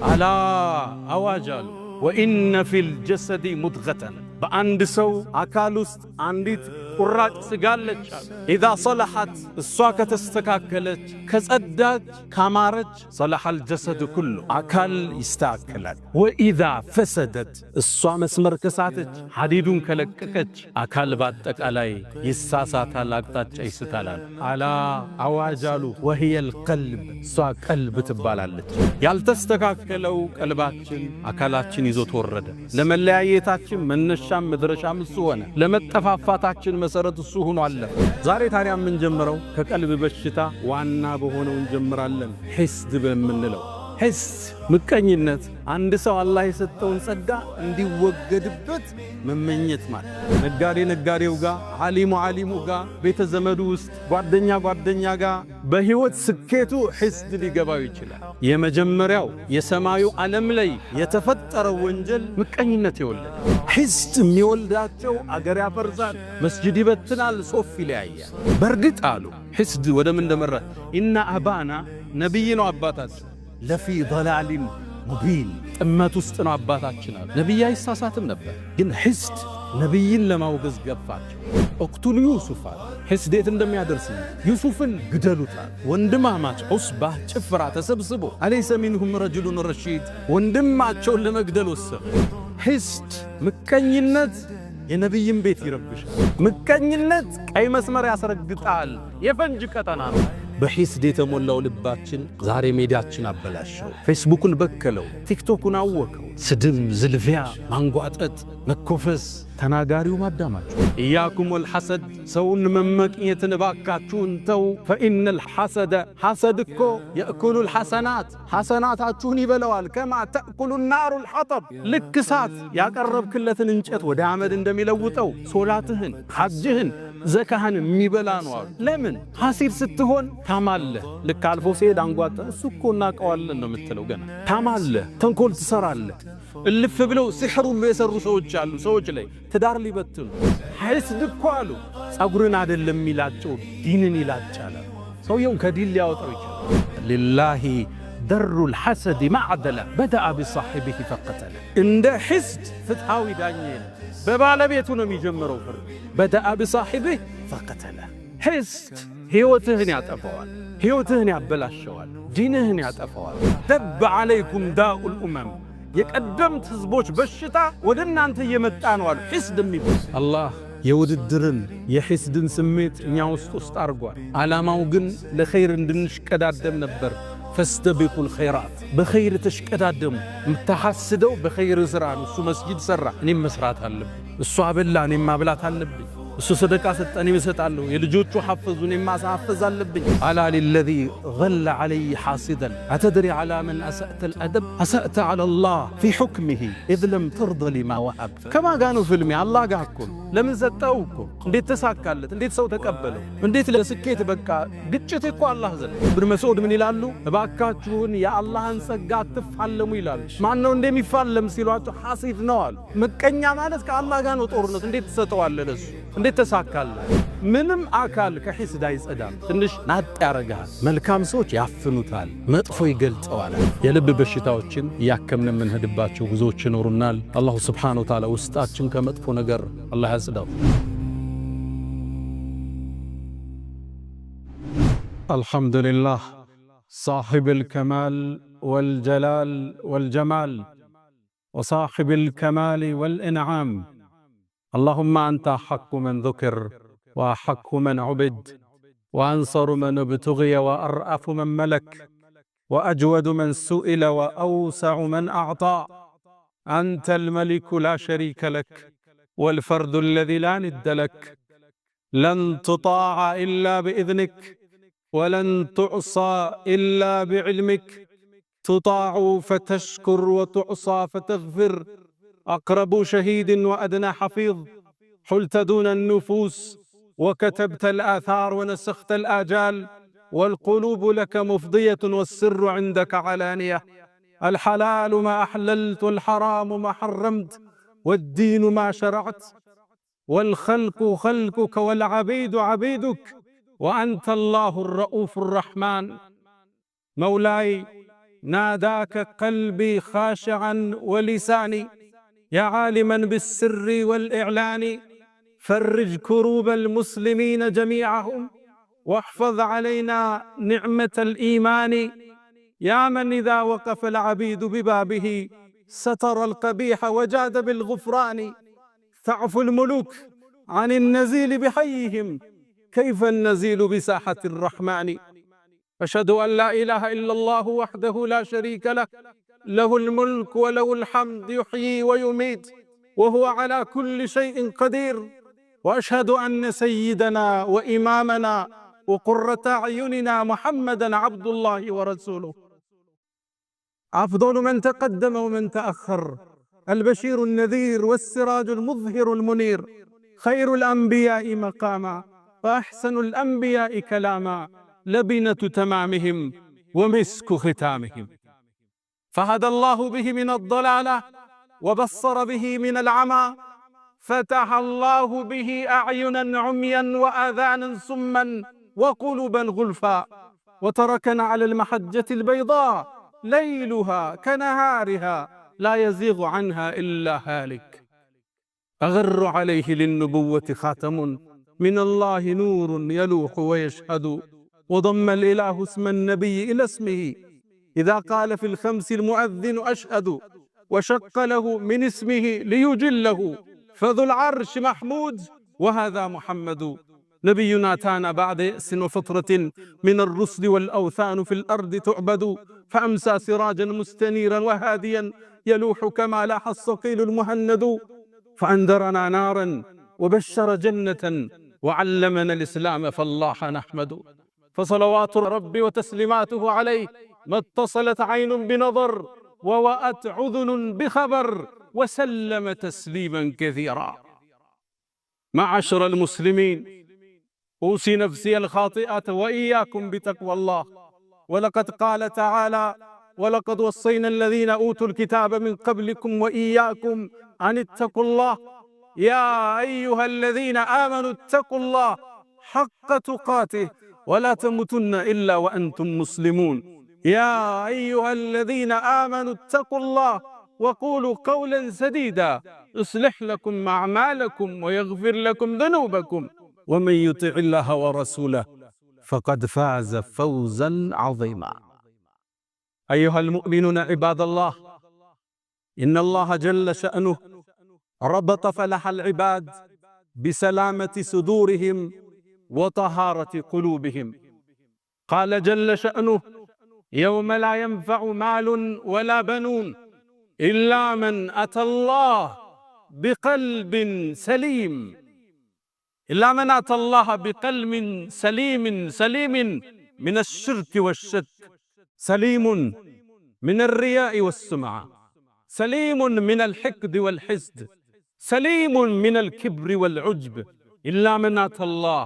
ألا አዋጅ አሉ وإن في الجسد مضغة በአንድ ሰው አካል ውስጥ አንዲት ቁራጭ ስጋ አለች አሉ። إذا صلحت እሷ ከተስተካከለች ከጸዳች ካማረች صلح الجسد كله አካል ይስተካከላል። وإذا فسدت እሷ መስመር ከሳተች ሐዲዱን ከለቀቀች አካል በአጠቃላይ ይሳሳታል፣ አቅጣጫ ይስታል አሉ። ألا አዋጅ አሉ وهي القلب እሷ ቀልብ ትባላለች። ያልተስተካከለው ቀልባችን አካላችን ይዞት ወረደ። ለመለያየታችን መነሻም መድረሻም እሱ ሆነ። ለመጠፋፋታችን መሰረት እሱ ሆኖ አለፈ። ዛሬ ታዲያ የምንጀምረው ከቀልብ በሽታ ዋና በሆነው እንጀምራለን፣ ሒስድ በምንለው። ሒስድ ምቀኝነት፣ አንድ ሰው አላህ የሰጠውን ጸጋ እንዲወገድበት መመኘት ማለት። ነጋዴ ነጋዴው ጋር፣ ዓሊሙ ዓሊሙ ጋር፣ ቤተ ዘመዱ ውስጥ ጓደኛ ጓደኛ ጋር በህይወት ስኬቱ ሒስድ ሊገባው ይችላል። የመጀመሪያው የሰማዩ ዓለም ላይ የተፈጠረው ወንጀል ምቀኝነት የወለደ ሒስድ የሚወልዳቸው አገር ያፈርሳል፣ መስጅድ ይበትናል፣ ሶፍ ይለያያል። በእርግጥ አሉ ሒስድ ወደ ምን እንደመራ إن أبانا ነቢይ ነው አባታችን لفي ضلال مبين ጥመት ውስጥ ነው አባታችን አሉ። ነቢይ አይሳሳትም ነበር፣ ግን ሒስድ ነቢይን ለማውገዝ ገፋቸው። اقتلوا يوسف አሉ። ሒስድ የት እንደሚያደርስ ዩሱፍን ግደሉታል። ወንድማማች عصبة ጭፍራ ተሰብስቦ أليس منهم رجل رشيد ወንድማቸውን ለመግደል ወሰኑ። ሒስድ ምቀኝነት የነቢይን ቤት ይረብሻል። ምቀኝነት ቀይ መስመር ያስረግጣል። የፈንጅ ቀጠና ነው። በሒስድ የተሞላው ልባችን ዛሬ ሜዲያችን አበላሸው። ፌስቡኩን በከለው፣ ቲክቶኩን አወከው። ስድብ፣ ዝልፊያ፣ ማንጓጠጥ፣ መኮፈስ፣ ተናጋሪው ማዳማቸው። إياكم والحسد ሰውን መመቅኘትን እባካችሁን ተው። فإن الحسد ሐሰድ እኮ يأكل الحسنات ሐሰናታችሁን ይበለዋል። كما تأكل النار الحطب ልክ እሳት ያቀረብክለትን እንጨት ወደ አመድ እንደሚለውጠው ሶላትህን፣ ሐጅህን፣ ዘካህን የሚበላ ነው አሉ። ለምን ሐሲድ ስትሆን ታማለህ። ልክ አልፎ ሲሄድ አንጓጠ እሱ እኮ እናውቀዋለን ነው የምትለው። ገና ታማለህ፣ ተንኮል ትሰራለህ። እልፍ ብለው ሲሕር ሁሉ የሰሩ ሰዎች አሉ። ሰዎች ላይ ትዳር ሊበትኑ ሐስድ እኮ አሉ ጸጉርን አይደለም የሚላጨው ዲንን ይላጫል። ሰውየውን ከዲን ሊያወጣው ይችላል። لله در الحاسد ما عدله بدأ بصاحبه فقتله። እንደ ሒስድ ፍትሃዊ ዳኛ የለም። በባለቤቱ ነው የሚጀምረው ፍርድ። بدأ بصاحبه فقتله። ሒስድ ሕይወትህን ያጠፈዋል፣ ሕይወትህን ያበላሸዋል፣ ዲንህን ያጠፈዋል። دب عليكم داء الأمم የቀደምት ህዝቦች በሽታ ወደ እናንተ እየመጣ ነው አሉ። ሒስድ የሚባል አላህ የውድድርን የሒስድን ስሜት እኛ ውስጥ ውስጥ አድርጓል። ዓላማው ግን ለኸይር እንድንሽቀዳደም ነበር። فاستبقوا الخيرات በኸይር ተሽቀዳደሙ። የምታሐስደው በኸይር ሥራ ነው። እሱ መስጂድ ሠራ፣ እኔም መስራት አለብኝ። እሱ አበላ፣ እኔም ማብላት አለብኝ። እሱ ሰደቃ ሰጠ፣ እኔም እሰጣለሁ። የልጆቹ ሐፈዙ፣ እኔም ማሳፈዝ አለብኝ። ألا للذي ظل علي حاسدا أتدري على من أسأت الأدب أسأت على الله في حكمه إذ لم ترض لما وهب። ከማን ጋ ነው ፍልሚያ? አላህ ጋ እኮ ነው። ለምን ሰጠው እኮ? እንዴት ተሳካለት? እንዴት ሰው ተቀበለው? እንዴት ለስኬት በቃ? ግጭት እኮ አላህ ዘንድ። ኢብን መስዑድ ምን ይላሉ? እባካችሁን የአላህን ጸጋ አትፋለሙ ይላሉ። ማን ነው እንደሚፋለም ሲሏቸው ሐሲድ ነው አሉ። ምቀኛ ማለት ከአላህ ጋር ነው ጦርነት። እንዴት ትሰጠዋለህ ለሱ? እንዴት ተሳካለህ? ምንም አካል ከሒስድ አይጸዳም። ትንሽ ናጥ ያረጋል። መልካም ሰዎች ያፍኑታል፣ መጥፎ ይገልጠዋል። የልብ በሽታዎችን እያከምን የምንሄድባቸው ጉዞዎች ይኖሩናል። الله سبحانه وتعالى ውስጣችን ከመጥፎ ነገር አላህ ያጽዳው። الحمد لله صاحب الكمال والجلال والجمال وصاحب الكمال والإنعام اللهم أنت أحق من ذكر وأحق من عبد وأنصر من ابتغي وأرأف من ملك وأجود من سئل وأوسع من أعطى أنت الملك لا شريك لك والفرد الذي لا ند لك لن تطاع إلا بإذنك ولن تعصى إلا بعلمك تطاع فتشكر وتعصى فتغفر أقرب شهيد وأدنى حفيظ حلت دون النفوس وكتبت الآثار ونسخت الآجال والقلوب لك مفضية والسر عندك علانية الحلال ما أحللت والحرام ما حرمت والدين ما شرعت والخلق خلقك والعبيد عبيدك وأنت الله الرؤوف الرحمن مولاي ناداك قلبي خاشعا ولساني، يا عالما بالسر والإعلان، فرج كروب المسلمين جميعهم، واحفظ علينا نعمة الإيمان. يا من إذا وقف العبيد ببابه ستر القبيح وجاد بالغفران، تعفو الملوك عن النزيل بحيهم، كيف النزيل بساحة الرحمن؟ أشهد أن لا إله إلا الله وحده لا شريك له، له الملك وله الحمد، يحيي ويميت وهو على كل شيء قدير. وأشهد أن سيدنا وإمامنا وقرة أعيننا محمدا عبد الله ورسوله، أفضل من تقدم ومن تأخر، البشير النذير والسراج المظهر المنير، خير الأنبياء مقاما وأحسن الأنبياء كلاما، لبنة تمامهم ومسك ختامهم. فهدى الله به من الضلالة وبصر به من العمى، فتح الله به أعينا عميا وآذانا صما وقلوبا غلفا، وتركنا على المحجة البيضاء ليلها كنهارها لا يزيغ عنها إلا هالك. أغر عليه للنبوة خاتم من الله نور يلوح ويشهد، وضم الإله اسم النبي إلى اسمه إذا قال في الخمس المؤذن أشهد، وشق له من اسمه ليجله، فذو العرش محمود وهذا محمد. نبينا أتانا بعد يأس وفترة من الرسل والأوثان في الأرض تعبد، فأمسى سراجا مستنيرا وهاديا يلوح كما لاح الصقيل المهند، فأنذرنا نارا وبشر جنة وعلمنا الإسلام فالله نحمد. فصلوات ربي وتسليماته عليه ما اتصلت عين بنظر ووأت عذن بخبر، وسلم تسليما كثيرا. معاشر المسلمين، أوصي نفسي الخاطئة وإياكم بتقوى الله. ولقد قال تعالى: ولقد وصينا الذين أوتوا الكتاب من قبلكم وإياكم أن اتقوا الله، يا أيها الذين آمنوا اتقوا الله حق تقاته ولا تموتن إلا وأنتم مسلمون. يا أيها الذين آمنوا اتقوا الله وقولوا قولا سديدا يصلح لكم أعمالكم ويغفر لكم ذنوبكم، ومن يطع الله ورسوله فقد فاز فوزا عظيما. أيها المؤمنون عباد الله، إن الله جل شأنه ربط فلاح العباد بسلامة صدورهم وطهارة قلوبهم. قال جل شأنه: يوم لا ينفع مال ولا بنون إلا من أتى الله بقلب سليم. إلا من أتى الله بقلب سليم، سليم من الشرك والشك، سليم من الرياء والسمعة، سليم من الحقد والحسد، سليم من الكبر والعجب، إلا من أتى الله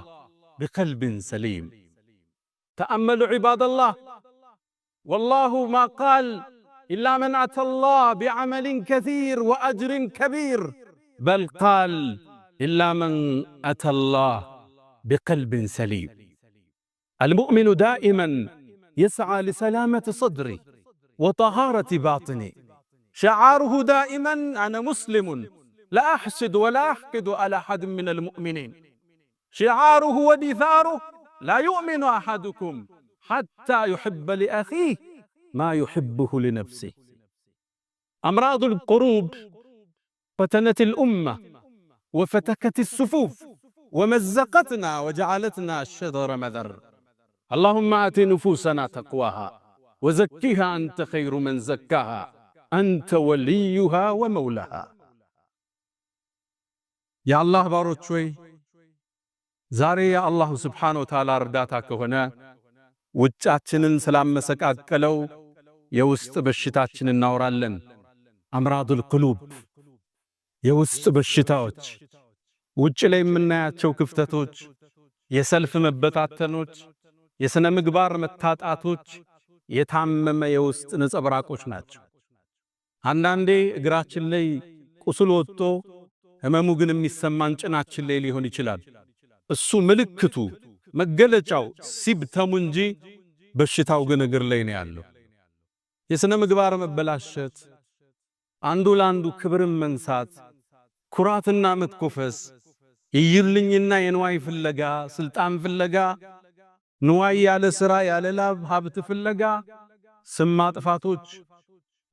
بقلب سليم. تأملوا عباد الله، والله ما قال إلا من أتى الله بعمل كثير وأجر كبير، بل قال إلا من أتى الله بقلب سليم. المؤمن دائما يسعى لسلامة صدره وطهارة باطنه، شعاره دائما أنا مسلم لا أحسد ولا أحقد على أحد من المؤمنين. شعاره ودثاره لا يؤمن أحدكم حتى يحب لأخيه ما يحبه لنفسه. أمراض القلوب فتنت الأمة وفتكت الصفوف ومزقتنا وجعلتنا شذر مذر. اللهم آت نفوسنا تقواها وزكها أنت خير من زكاها، أنت وليها ومولاها። የአላህ ባሮች ሆይ፣ ዛሬ የአላሁ ስብሓነ ወተዓላ እርዳታ ከሆነ ውጫችንን ስላመሰቃቀለው የውስጥ በሽታችን እናወራለን። አምራዱል ቁሉብ፣ የውስጥ በሽታዎች፣ ውጭ ላይ የምናያቸው ክፍተቶች፣ የሰልፍ መበታተኖች፣ የሥነ ምግባር መታጣቶች የታመመ የውስጥ ነጸብራቆች ናቸው። አንዳንዴ እግራችን ላይ ቁስል ወጥቶ ህመሙ ግን የሚሰማን ጭናችን ላይ ሊሆን ይችላል። እሱ ምልክቱ መገለጫው symptom ኡ እንጂ በሽታው ግን እግር ላይ ነው ያለው። የሥነ ምግባር መበላሸት፣ አንዱ ለአንዱ ክብርን መንሳት፣ ኩራትና መትኮፈስ፣ የይልኝና የንዋይ ፍለጋ፣ ስልጣን ፍለጋ፣ ንዋይ ያለ ሥራ ያለ ላብ ሀብት ፍለጋ፣ ስም ማጥፋቶች፣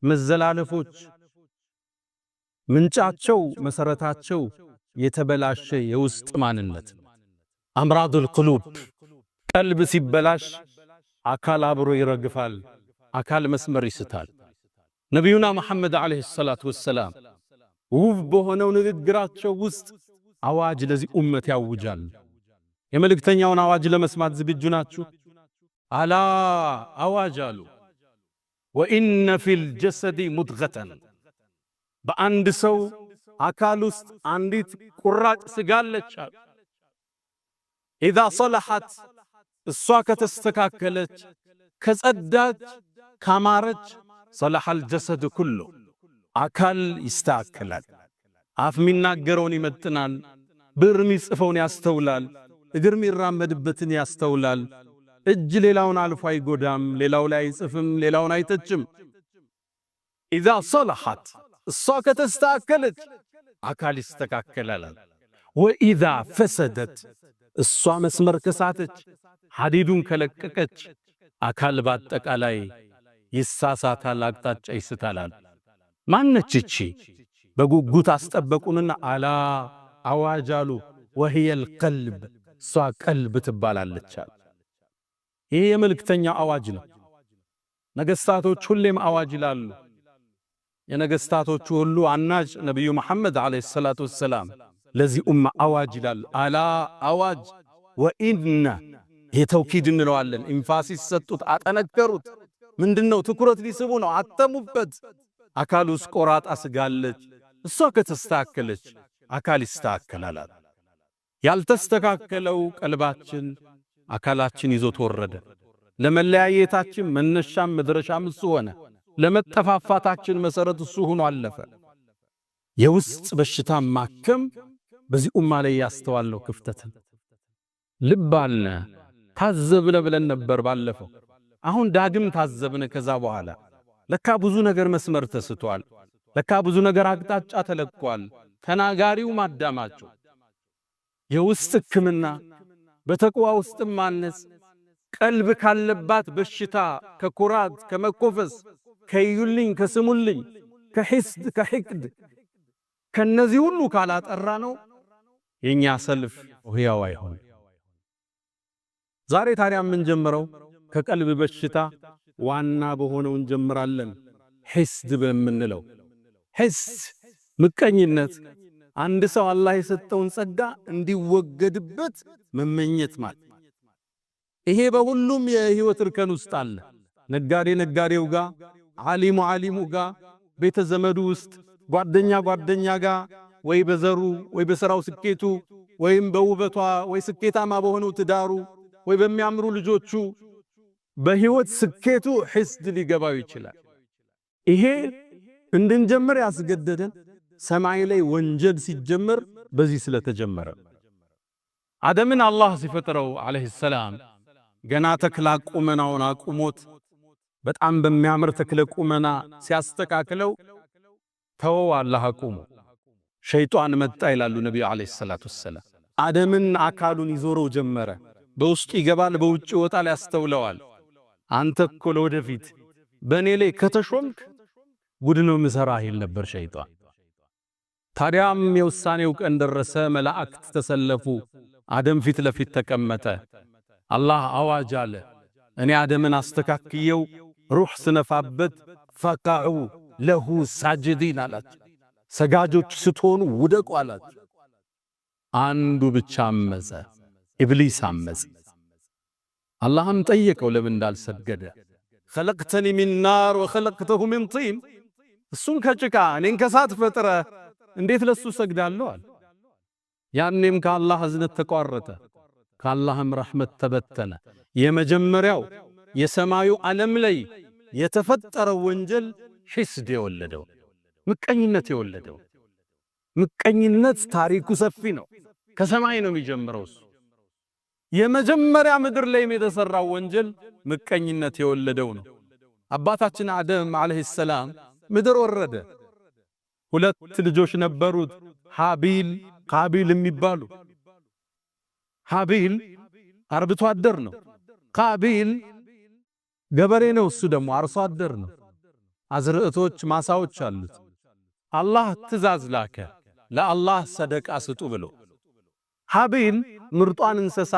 መዘላለፎች ምንጫቸው መሰረታቸው የተበላሸ የውስጥ ማንነት ነው። أمراض القلوب። ቀልብ ሲበላሽ አካል አብሮ ይረግፋል፣ አካል መስመር ይስታል። ነቢዩና መሐመድ عليه الصلاة والسلام ውብ በሆነው ንግግራቸው ውስጥ አዋጅ ለዚህ ኡመት ያውጃል። የመልእክተኛውን አዋጅ ለመስማት ዝግጁ ናችሁ? ألا አዋጅ አሉ። وإن في الجسد مضغة፣ በአንድ ሰው አካል ውስጥ አንዲት ቁራጭ ስጋ አለች አሉ። إذا صلحت፣ እሷ ከተስተካከለች፣ ከጸዳች፣ ካማረች صلح الجسد كله፣ አካል ይስተካከላል። አፍ የሚናገረውን ይመጥናል፣ ብዕር የሚጽፈውን ያስተውላል፣ እግር የሚራመድበትን ያስተውላል። እጅ ሌላውን አልፎ አይጎዳም፣ ሌላው ላይ አይጽፍም፣ ሌላውን አይተችም። إذا صلحت፣ እሷ ከተስተካከለች አካል ይስተካከላል። وإذا فسدت፣ እሷ መስመር ከሳተች፣ ሐዲዱን ከለቀቀች አካል በአጠቃላይ ይሳሳታል፣ አቅጣጫ ይስታላል። ማነች እቺ? በጉጉት አስጠበቁንና ألا አዋጅ አሉ። وهي القلب፣ እሷ ቀልብ ትባላለች አሉ። ይህ የመልእክተኛው አዋጅ ነው። ነገስታቶች ሁሌም አዋጅ ይላሉ። የነገስታቶቹ ሁሉ አናጭ ነቢዩ መሐመድ عليه الصلاة والسلام ለዚህ ኡማ አዋጅ ይላሉ። ألا አዋጅ وإن፣ ይሄ توكيد እንለዋለን። Emphasis ሰጡት፣ አጠነከሩት። ምንድነው? ትኩረት ሊስቡ ነው። አተሙበት። አካል ውስጥ ቆራጣ ስጋለች። እሷ ከተስተካከለች አካል ይስተካከላል። ያልተስተካከለው ቀልባችን አካላችን ይዞት ወረደ። ለመለያየታችን መነሻም መድረሻም እሱ ሆነ። ለመጠፋፋታችን መሰረት እሱ ሆኖ አለፈ። የውስጥ በሽታ ማከም በዚህ ኡማ ላይ ያስተዋልነው ክፍተትን ልብ አልነ፣ ታዘብነ ብለን ነበር ባለፈው። አሁን ዳግም ታዘብነ። ከዛ በኋላ ለካ ብዙ ነገር መስመር ተስቷል። ለካ ብዙ ነገር አቅጣጫ ተለቋል። ተናጋሪው ማዳማቸው የውስጥ ሕክምና በተቅዋ ውስጥ ማነጽ፣ ቀልብ ካለባት በሽታ ከኩራት፣ ከመኮፈስ፣ ከዩልኝ፣ ከስሙልኝ፣ ከሒስድ፣ ከሕቅድ ከነዚህ ሁሉ ካላጠራ ነው የኛ ሰልፍ ሕያው አይሆን። ዛሬ ታዲያ የምንጀምረው ከቀልብ በሽታ ዋና በሆነው እንጀምራለን። ሒስድ በምንለው። ሒስድ ምቀኝነት፣ አንድ ሰው አላህ የሰጠውን ጸጋ እንዲወገድበት መመኘት ማለት። ይሄ በሁሉም የህይወት እርከን ውስጥ አለ። ነጋዴ ነጋዴው ጋር፣ ዓሊሙ ዓሊሙ ጋር፣ ቤተ ዘመዱ ውስጥ፣ ጓደኛ ጓደኛ ጋር፣ ወይ በዘሩ ወይ በሥራው ስኬቱ ወይም በውበቷ ወይ ስኬታማ በሆነው ትዳሩ ወይ በሚያምሩ ልጆቹ በህይወት ስኬቱ ሒስድ ሊገባው ይችላል። ይሄ እንድንጀምር ያስገደደን ሰማይ ላይ ወንጀል ሲጀመር በዚህ ስለተጀመረ። አደምን አላህ ሲፈጥረው عليه السلام ገና ተክለ ቁመናውን አቁሞት በጣም በሚያምር ተክለ ቁመና ሲያስተካክለው ተወው አላህ አቁሞ። ሸይጣን መጣ ይላሉ ነቢዩ عليه الصلاة والسلام። አደምን አካሉን ይዞረው ጀመረ። በውስጡ ይገባል፣ በውጭ ይወጣል፣ ያስተውለዋል። አንተ እኮ ለወደፊት በእኔ ላይ ከተሾምክ ጉድ ነው ምሰራ ይል ነበር ሸይጣን። ታዲያም የውሳኔው ቀን ደረሰ። መላእክት ተሰለፉ። አደም ፊት ለፊት ተቀመጠ። አላህ አዋጅ አለ። እኔ አደምን አስተካክየው ሩህ ስነፋበት فقعوا له ساجدين አላቸው። ሰጋጆች ስትሆኑ ውደቁ አላቸው። አንዱ ብቻ አመፀ፣ ኢብሊስ አመፀ። አላህም ጠየቀው ለምን እንዳልሰገደ። خلقتني من نار وخلقته من طين፣ እሱን ከጭቃ እኔን ከሳት ፈጥረ እንዴት ለሱ ሰግዳለሁ አለ። ያኔም ከአላህ እዝነት ተቋረጠ፣ ከአላህም ረሕመት ተበተነ። የመጀመሪያው የሰማዩ ዓለም ላይ የተፈጠረው ወንጀል ሒስድ የወለደው፣ ምቀኝነት የወለደው። ምቀኝነት ታሪኩ ሰፊ ነው። ከሰማይ ነው የሚጀምረው እሱ። የመጀመሪያ ምድር ላይም የተሰራው ወንጀል ምቀኝነት የወለደው ነው። አባታችን አደም عليه السلام ምድር ወረደ። ሁለት ልጆች ነበሩት፣ ሃቢል ቃቢል የሚባሉ። ሃቢል አርብቶ አደር ነው። ቃቢል ገበሬ ነው። እሱ ደግሞ አርሶ አደር ነው። አዝርዕቶች ማሳዎች አሉት። አላህ ትእዛዝ ላከ፣ ለአላህ ሰደቃ ስጡ ብሎ። ሃቢል ምርጧን እንስሳ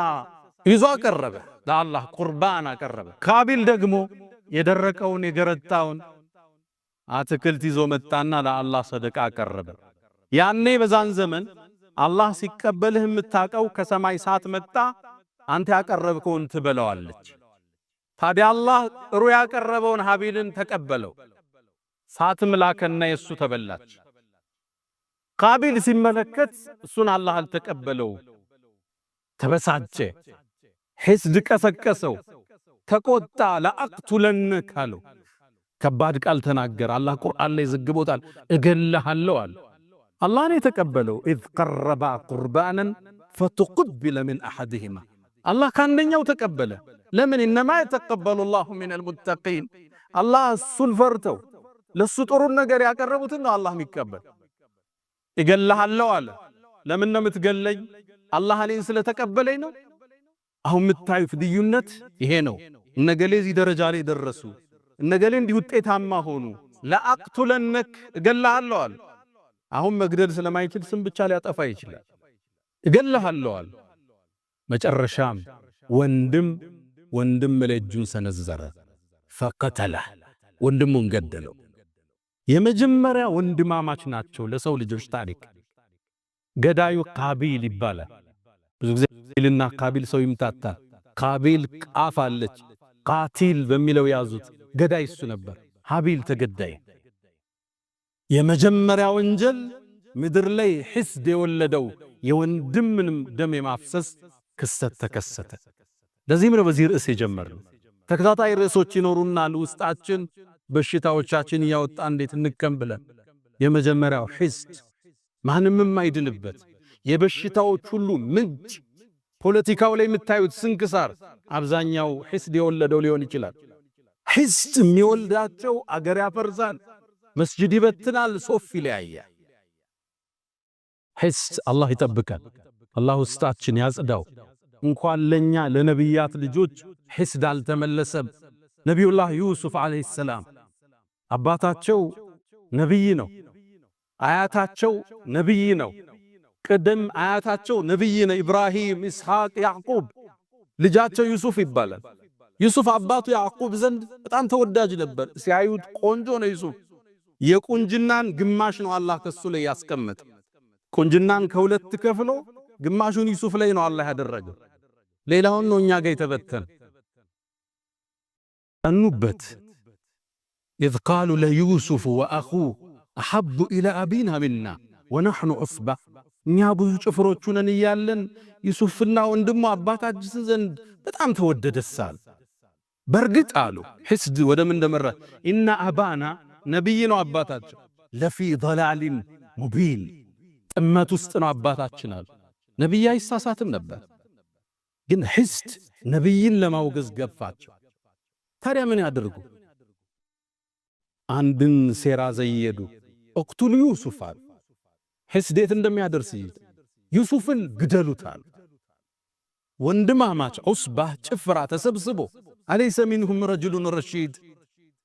ይዞ አቀረበ፣ ለአላህ ቁርባን አቀረበ። ካቢል ደግሞ የደረቀውን የገረጣውን አትክልት ይዞ መጣና ለአላህ ሰደቃ አቀረበ። ያኔ በዛን ዘመን አላህ ሲቀበልህ የምታቀው ከሰማይ እሳት መጣ፣ አንተ ያቀረብከውን ትበላዋለች። ታዲያ አላህ ጥሩ ያቀረበውን ሃቢልን ተቀበለው፣ እሳትም ላከና የሱ ተበላች። ቃቢል ሲመለከት እሱን አላህ አልተቀበለው፣ ተበሳጨ፣ ሒስድ ቀሰቀሰው፣ ተቆጣ። لأقتلنك አለው። ከባድ ቃል ተናገረ። አላህ ቁርአን ላይ ዘግቦታል። እገልሃለሁ አለ። አላህ ነው የተቀበለው። إذ قربا قربانا فتقبل من أحدهما አላህ ከአንደኛው ተቀበለ። ለምን? إنما يتقبل الله من المتقين። አላህ እሱን ፈርተው ለሱ ጥሩን ነገር ያቀረቡትን ነው አላህ የሚቀበል። እገልሃለሁ አለ። ለምን ነው የምትገለኝ? አላህ እኔን ስለተቀበለኝ ነው። አሁን የምታዩት ልዩነት ይሄ ነው። እነገሌ እዚህ ደረጃ ላይ ደረሱ፣ እነገሌ እንዲህ ውጤታማ ሆኑ። لأقتلنك እገልሃለሁ አለ። አሁን መግደል ስለማይችል ስም ብቻ ሊያጠፋ ይችላል። እገልሃለሁ አለ። መጨረሻም ወንድም ወንድም ላይ እጁን ሰነዘረ። فقتله ወንድሙን ገደለው። የመጀመሪያ ወንድማማች ናቸው ለሰው ልጆች ታሪክ። ገዳዩ ቃቢል ይባላል። ብዙ ጊዜ ልና ቃቢል ሰው ይምታታል። ቃቢል ቃፍ አለች፣ قاتل በሚለው ያዙት። ገዳይ እሱ ነበር። ሃቢል ተገዳይ። የመጀመሪያ ወንጀል ምድር ላይ ሒስድ የወለደው የወንድምንም ደም የማፍሰስ ክስተት ተከሰተ። ለዚህም ነው በዚህ ርዕስ የጀመርነው። ተከታታይ ርዕሶች ይኖሩናል። ውስጣችን በሽታዎቻችን እያወጣ እንዴት እንከም ብለን። የመጀመሪያው ሒስድ ማንም የማይድንበት የበሽታዎች ሁሉ ምንጭ። ፖለቲካው ላይ የምታዩት ስንክሳር አብዛኛው ሒስድ የወለደው ሊሆን ይችላል። ሒስድ የሚወልዳቸው አገር ያፈርሳል፣ መስጅድ ይበትናል፣ ሶፍ ይለያያል። ሒስድ አላህ ይጠብቀን። አላህ ውስጣችን ያጽዳው። እንኳን ለኛ ለነቢያት ልጆች ሒስድ አልተመለሰም። ነቢዩላህ ዩሱፍ عليه السلام አባታቸው ነቢይ ነው። አያታቸው ነቢይ ነው። ቅድም አያታቸው ነቢይ ነው። ኢብራሂም፣ ኢስሐቅ፣ ያዕቁብ። ልጃቸው ዩሱፍ ይባላል። ዩሱፍ አባቱ ያዕቁብ ዘንድ በጣም ተወዳጅ ነበር። ሲያዩት ቆንጆ ነው ዩሱፍ። የቁንጅናን ግማሽ ነው አላህ ከሱ ላይ ያስቀመጠ። ቁንጅናን ከሁለት ከፍሎ ግማሹን ዩሱፍ ላይ ነው አላህ ያደረገው። ሌላውን ነው እኛ ጋር የተበተነ። ቀኑበት። إذ قالوا ليوسف وأخوه أحب إلى أبينا منا ونحن عصبة። እኛ ብዙ ጭፍሮቹ ነን እያለን ዩሱፍና ወንድሙ አባታችን ዘንድ በጣም ተወደደሳል። በእርግጥ አሉ ሒስድ ወደ ምን እንደመራ إن أبانا ነቢይ ነው አባታቸው لفي ضلال مبين ጥመት ውስጥ ነው አባታችን አሉ። ነቢይ አይሳሳትም ነበር፣ ግን ሒስድ ነቢይን ለማውገዝ ገፋቸው። ታዲያ ምን ያደርጉ? አንድን ሴራ ዘየዱ። اقتلوا يوسف አሉ። ሒስድ የት እንደሚያደርስ ዩሱፍን ግደሉታል። ወንድማማች عصبة ጭፍራ ተሰብስቦ أليس منهم رجل رشيد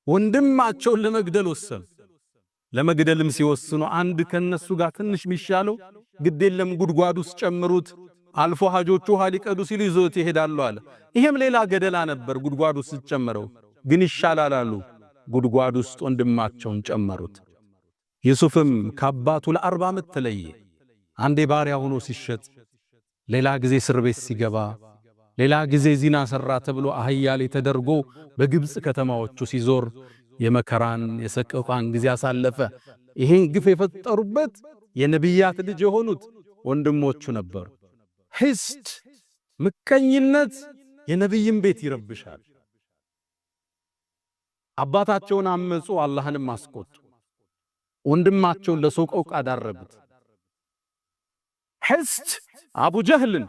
ወንድማቸውን ለመግደል ወሰኑ። ለመግደልም ሲወስኑ አንድ ከነሱ ጋር ትንሽ ሚሻለው ግድ የለም ጉድጓድ ውስጥ ጨምሩት፣ አልፎ ሀጆቹ ውሃ ሊቀዱ ሲሉ ይዞት ይሄዳሉ አለ። ይሄም ሌላ ገደላ ነበር፣ ጉድጓድ ውስጥ ጨመረው፣ ግን ይሻላል አሉ። ጉድጓድ ውስጥ ወንድማቸውን ጨመሩት። ዩሱፍም ከአባቱ ለ40 ዓመት ተለየ። አንዴ ባሪያ ሆኖ ሲሸጥ፣ ሌላ ጊዜ እስር ቤት ሲገባ፣ ሌላ ጊዜ ዚና ሰራ ተብሎ አህያ ላይ ተደርጎ በግብፅ ከተማዎቹ ሲዞር የመከራን የሰቆቃን ጊዜ አሳለፈ። ይሄን ግፍ የፈጠሩበት የነቢያት ልጅ የሆኑት ወንድሞቹ ነበሩ። ሒስድ ምቀኝነት የነቢይን ቤት ይረብሻል። አባታቸውን አመፁ፣ አላህንም አስቆጡ። ወንድማቸውን ለሰቆቃ ዳረጉት። ሒስድ አቡ ጀህልን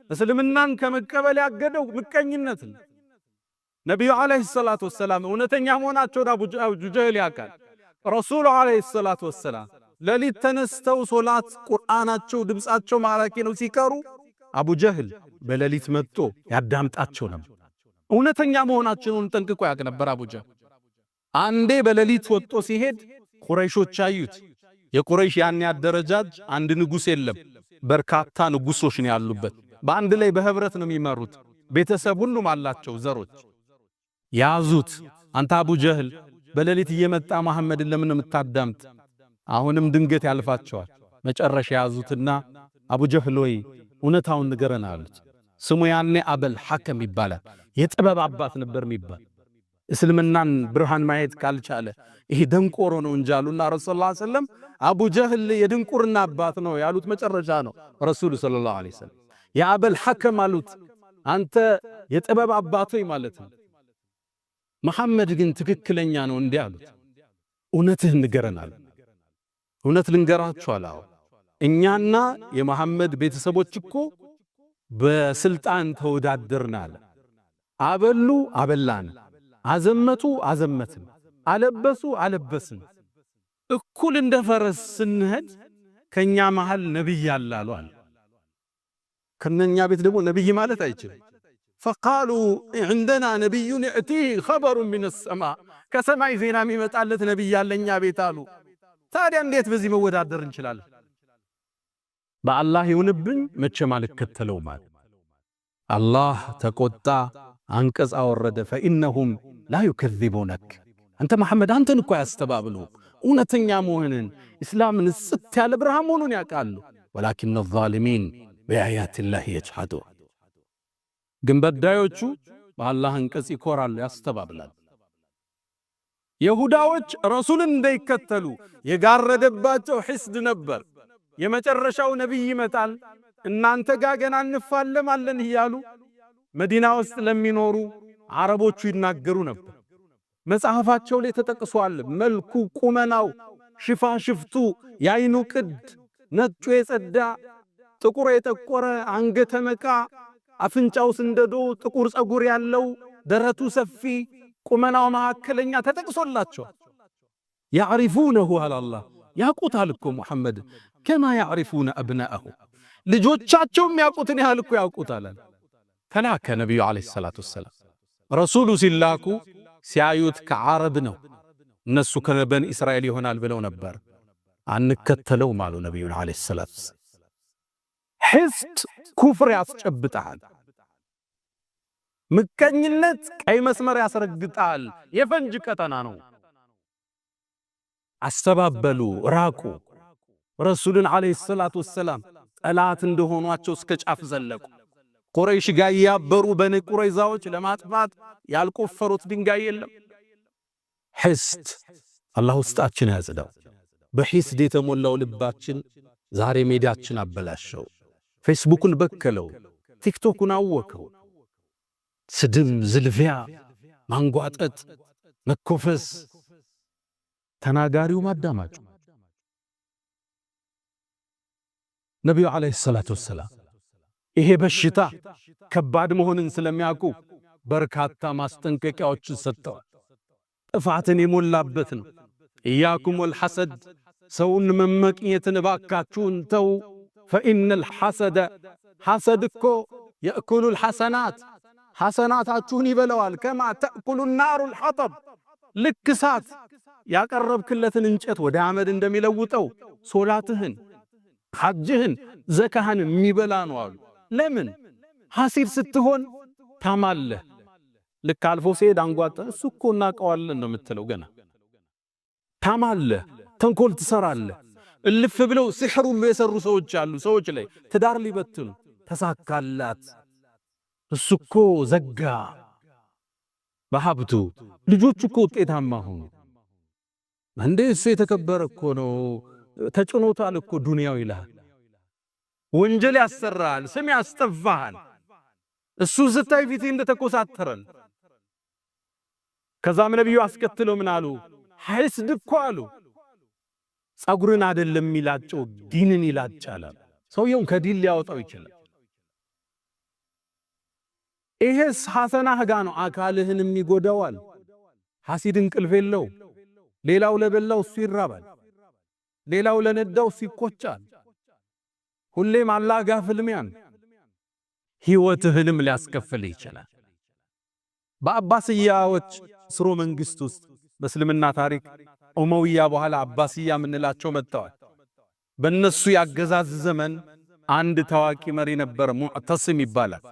እስልምናን ከመቀበል ያገደው ምቀኝነት ነው። ነቢዩ عليه الصلاة والسلام እውነተኛ መሆናቸውን አቡ ጀህል ያውቃል። ረሱሉ عليه الصلاة والسلام ሌሊት ተነስተው ሶላት ቁርአናቸው ድምፃቸው ማራኪ ነው ሲቀሩ አቡ ጀህል በሌሊት መጥቶ ያዳምጣቸው ነበር። እውነተኛ መሆናቸውን ጠንቅቆ ያውቅ ነበር አቡ ጀህል። አንዴ በሌሊት ወጥቶ ሲሄድ ቁረይሾች አዩት። የቁረይሽ ያን አደረጃጅ አንድ ንጉስ የለም፣ በርካታ ንጉሶች ነው ያሉበት። በአንድ ላይ በህብረት ነው የሚመሩት። ቤተሰብ ሁሉም አላቸው ዘሮች። ያዙት። አንተ አቡ ጀህል በሌሊት እየመጣ መሐመድን ለምን የምታዳምጥ? አሁንም ድንገት ያልፋቸዋል። መጨረሻ ያዙትና አቡ ጀህል ወይ እውነታውን ንገረን አሉት። ስሙ ያኔ አበል ሐከም ይባላል። የጥበብ አባት ነበር የሚባል። እስልምናን ብርሃን ማየት ካልቻለ ይሄ ደንቆሮ ነው እንጂ አሉና ረሱል صلى الله عليه وسلم አቡ ጀህል የድንቁርና አባት ነው ያሉት መጨረሻ ነው። ረሱሉ صلى الله عليه وسلم የአበል ሐከም አሉት። አንተ የጥበብ አባት ማለት ነው። መሐመድ ግን ትክክለኛ ነው እንዲህ አሉት። እውነትህን ንገረን አሉ። እውነት ልንገራችሁ አለ። እኛና የመሐመድ ቤተሰቦች እኮ በስልጣን ተወዳደርን አለ። አበሉ አበላን፣ አዘመቱ አዘመትን፣ አለበሱ አለበስን። እኩል እንደ ፈረስ ስንሄድ ከኛ መሃል ነብይ አለ አሉ አለ። ከነኛ ቤት ደግሞ ነብይ ማለት አይችልም። فقالوا عندنا نبي يأتيه خبر من السماء፣ ከሰማይ ዜና የሚመጣለት ነብይ አለ እኛ ቤት አሉ። ታዲያ እንዴት በዚህ መወዳደር እንችላለን? በአላህ ይሁንብኝ መቼም አልከተለውም አለ። አላህ ተቆጣ፣ አንቀጽ አወረደ። فإنهم لا يكذبونك፣ አንተ መሐመድ አንተን እኮ አያስተባብሉ፣ እውነተኛ መሆንን እስላምን ጽት ያለ ብርሃን መሆኑን ያውቃሉ። ولكن الظالمين بآيات الله يجحدون፣ ግን በዳዮቹ በአላህ አንቀጽ ይኮራሉ፣ ያስተባብላሉ። የሁዳዎች ረሱልን እንዳይከተሉ የጋረደባቸው ሒስድ ነበር። የመጨረሻው ነቢይ ይመጣል እናንተ ጋር ገና እንፋለማለን እያሉ መዲና ውስጥ ለሚኖሩ አረቦቹ ይናገሩ ነበር። መጽሐፋቸው ላይ ተጠቅሷል። መልኩ፣ ቁመናው፣ ሽፋሽፍቱ፣ የአይኑ ቅድ፣ ነጩ የጸዳ ጥቁር የጠቆረ፣ አንገተ መቃ፣ አፍንጫው ስንደዶ፣ ጥቁር ፀጉር ያለው፣ ደረቱ ሰፊ፣ ቁመናው መካከለኛ ተጠቅሶላቸዋል። يعرفونه አለ አላህ፣ ያውቁታል እኮ ሙሐመድ كما يعرفون أبناءهم፣ ልጆቻቸው የሚያውቁትን ያህል እኮ ያውቁታል። ተላከ ነቢዩ عليه الصلاة والسلام። ረሱሉ ሲላኩ ሲያዩት ከዓረብ ነው፣ እነሱ ከበኒ እስራኤል ይሆናል ብለው ነበር። አንከተለውም አሉ ነቢዩን عليه الصلاة والسلام። ሒስድ ኩፍር ያስጨብጣል። ምቀኝነት ቀይ መስመር ያስረግጣል። የፈንጅ ቀጠና ነው። አስተባበሉ፣ ራቁ። ረሱልን عليه الصلاة والسلام ጠላት እንደሆኗቸው እስከ ጫፍ ዘለቁ። ቁረይሽ ጋር ያበሩ በኒ ቁረይዛዎች ለማጥፋት ያልቆፈሩት ድንጋይ የለም። ሒስድ አላህ ውስጣችን ያጽዳው። በሒስድ የተሞላው ልባችን ዛሬ ሜዳችን አበላሸው። ፌስቡኩን በከለው፣ ቲክቶኩን አወከው። ስድብ፣ ዝልፊያ፣ ማንጓጠጥ፣ መኮፈስ፣ ተናጋሪው ማዳማጩ። ነቢዩ ዓለይሂ ሰላቱ ወሰላም ይሄ በሽታ ከባድ መሆንን ስለሚያውቁ በርካታ ማስጠንቀቂያዎችን ሰጥተዋል። ጥፋትን የሞላበት ነው። ኢያኩም ወልሐሰድ፣ ሰውን መመቅኘትን እባካችሁን ተው። ፈኢነል ሐሰደ፣ ሐሰድ እኮ የእኩሉል ሐሰናት፣ ሐሰናታችሁን ይበለዋል። ከማ ተእኩሉ ናሩል ሐጠብ፣ ልክ እሳት ያቀረብክለትን እንጨት ወደ አመድ እንደሚለውጠው ሶላትህን፣ ሐጅህን፣ ዘካህን የሚበላ ነው አሉ። ለምን ሐሲድ ስትሆን ታማለህ። ልክ አልፎ ሲሄድ አንጓጠ እሱ እኮ እናውቀዋለን ነው የምትለው። ገና ታማለህ፣ ተንኮል ትሰራለህ። እልፍ ብለው ሲሕር ሁሉ የሰሩ ሰዎች አሉ። ሰዎች ላይ ትዳር ሊበትኑ ተሳካላት፣ እሱ እኮ ዘጋ በሀብቱ፣ ልጆቹ እኮ ውጤታማ ሆኑ። እንዴ እሱ የተከበረ እኮ ነው፣ ተጭኖታል እኮ ዱንያው ይልሃል። ወንጀል ያሰራል፣ ስም ያስጠፋሃል። እሱ ስታይ ፊትህ እንደተኮሳተረን። ከዛም ነቢዩ አስከትለው ምን አሉ? ሐስድ እኮ አሉ ጸጉርን አይደለም የሚላጨው ዲንን ይላጫል። ሰውየውን ከዲን ሊያወጣው ይችላል። ይሄስ ሐሰናህ ጋ ነው፣ አካልህንም ይጎዳዋል። ሐሲድ እንቅልፍ የለው። ሌላው ለበላው እሱ ይራባል፣ ሌላው ለነዳው እሱ ይቆጫል። ሁሌም አላህ ጋር ፍልሚያን ሕይወትህንም ሊያስከፍልህ ይችላል። በአባስያዎች ስርወ መንግስት ውስጥ በእስልምና ታሪክ ኡመውያ በኋላ አባስያ የምንላቸው መጥተዋል። በእነሱ ያገዛዝ ዘመን አንድ ታዋቂ መሪ ነበር፣ ሙዕተሲም ይባላል።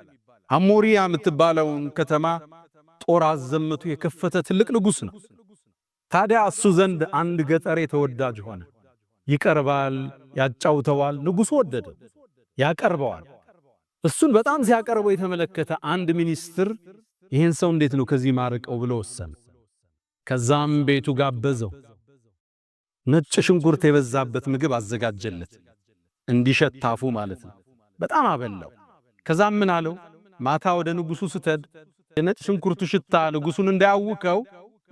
አሞሪያ የምትባለውን ከተማ ጦር አዘምቶ የከፈተ ትልቅ ንጉሥ ነው። ታዲያ እሱ ዘንድ አንድ ገጠሬ ተወዳጅ ሆነ። ይቀርባል፣ ያጫውተዋል። ንጉሱ ወደደ፣ ያቀርበዋል። እሱን በጣም ሲያቀርበው የተመለከተ አንድ ሚኒስትር ይህን ሰው እንዴት ነው ከዚህ ማርቀው ብሎ ወሰነ። ከዛም ቤቱ ጋበዘው። ነጭ ሽንኩርት የበዛበት ምግብ አዘጋጀለት፣ እንዲሸታፉ ማለት ነው። በጣም አበላው። ከዛም ምን አለው? ማታ ወደ ንጉሱ ስትሄድ የነጭ ሽንኩርቱ ሽታ ንጉሱን እንዳያውከው